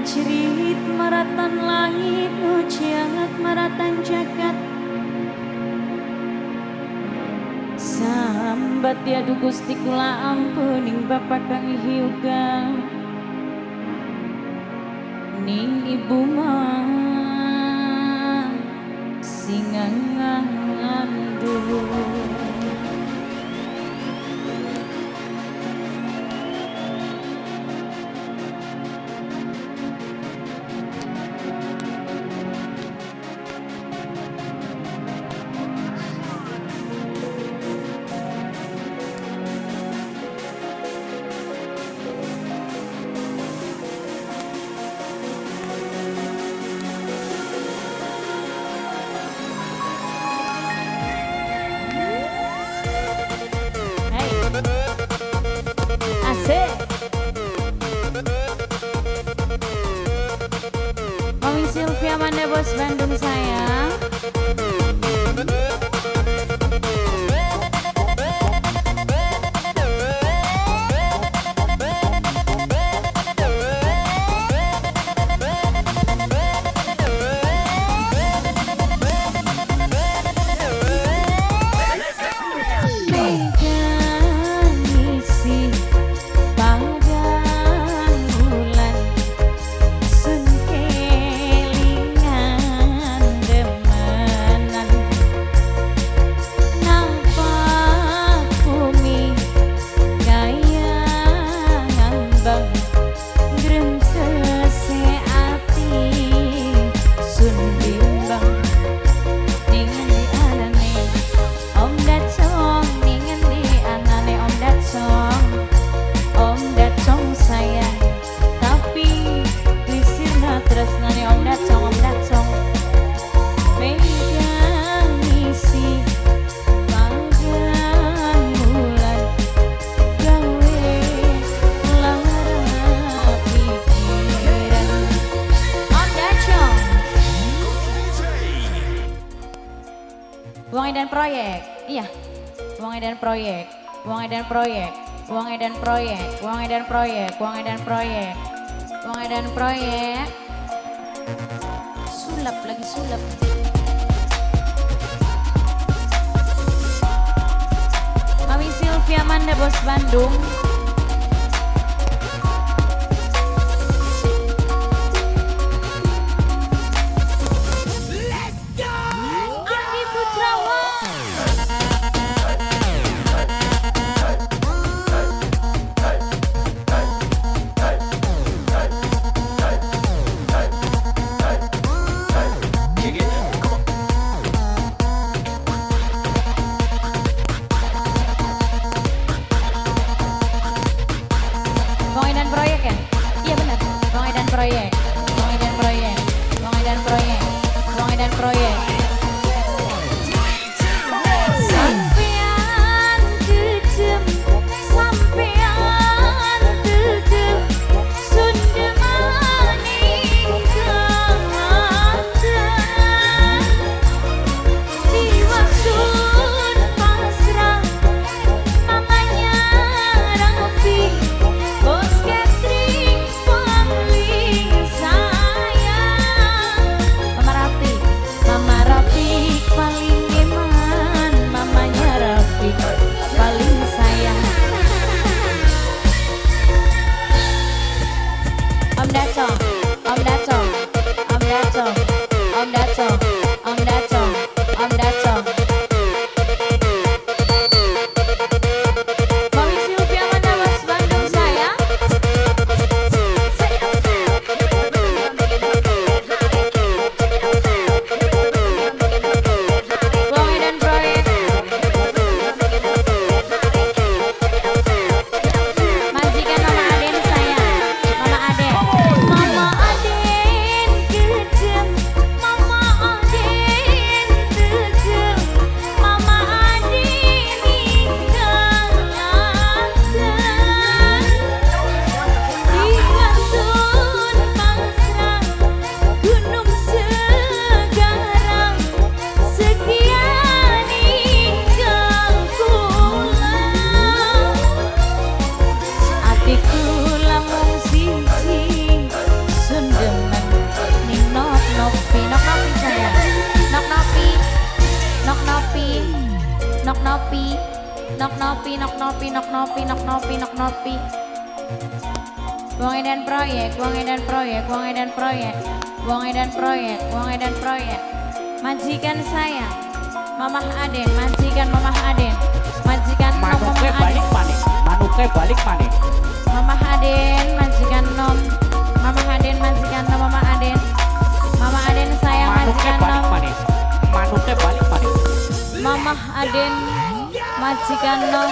Ngajerit maratan langit ngujangat maratan jagat. Sambat ya du Gusti kula ampuning bapak kang hiuga ning ibu mah singangandu. Asik. Mami Sylvia Manda bos Bandung sayang. Wong Edan Proyek, iya. Wong Edan Proyek, Wong Edan Proyek, Wong Edan Proyek, Wong Edan Proyek, Wong Edan Proyek, Wong Edan Proyek. Sulap lagi sulap. Mami Sylvia Manda bos Bandung. Nok nopi, nok nopi, nok nopi, nok nopi, nok nopi. Wong edan proyek, wong edan proyek, wong edan proyek, wong edan proyek, wong edan proyek. Majikan saya, Mamah Aden, majikan Mamah Aden, majikan nom Manuke Mamah Aden. Balik maneh. Manuke balik maneh. Mamah Aden, majikan nom, Mamah Aden, majikan nom, Mamah Aden, Mama Aden sayang Manuke majikan balik nom, maneh. Manuke balik maneh. Mamah Aden, majikan nom.